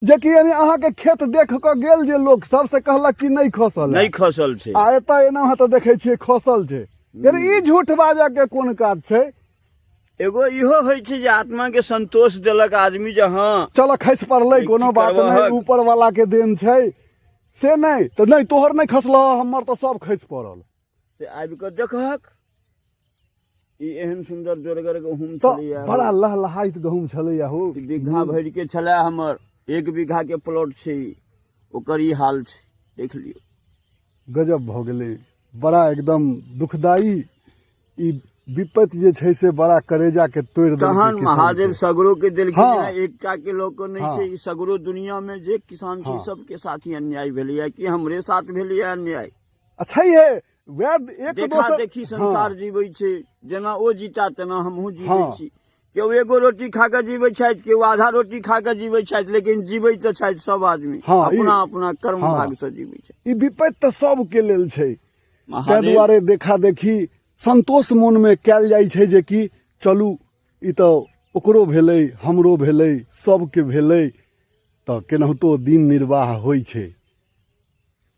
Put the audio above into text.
जेकि यानी अहाँके खेत देख कऽ गेल जे लोक सब से कहलक कि नहि खसल नहि खसल छै। आ एतऽ एना तऽ देखै छियै खसल छै। यानी ई झूठ बाजऽ के कोन काज छै? एगो इहो होइ छै जे आत्मा के संतोष देलक आदमी जे हँ चल खसि पड़लै, कोनो बात नहि, ऊपर वाला के देन छै। से नहि तऽ नहि, तोहर नहि खसलह, हमर तऽ सब खसि पड़ल। से आबि कऽ देखहक, ई एहन सुन्दर जोरगर गहूम छलैया, बड़ा लहलहाइत गहूम छलैया हो। बीघा भरि के छलै हमर, 1 बीघा के प्लॉट छै, ओकर ई हाल छै, देख लियौ। गजब भऽ गेलै, बड़ा एकदम दुखदाई ई विपत्ति जे छै से बड़ा करेजा के तोड़ि देलकै। तहन महादेव सगरो के देलखिन। हँ, एकटा के लऽ कऽ नहि छै। ई सगरो दुनिया में जे किसान छै सबके साथ ही अन्याय भेलैया कि हमरे साथ भेलैया अन्याय? अच्छा हे वएह एक देखा दोसर देखी संसार जीबै छै, जेना ओ जीता तेना हमहूँ जीबै छी। केओ एगो रोटी खा कऽ जीबै छथि, केओ आधा रोटी खा कऽ जीबै छथि, लेकिन जीबै तऽ छथि सब आदमी। अपना अपना कर्म भाग से जीबै छै। ई विपत्ति तऽ सबके लेल छै, ताहि दुआरे देखा देखी संतोष मोनमे कयल जाइ छै जे कि चलू ई तऽ ओकरो भेलै, हमरो भेलै, सबके भेलै, तऽ केनाहितो दिन निर्वाह होइ छै।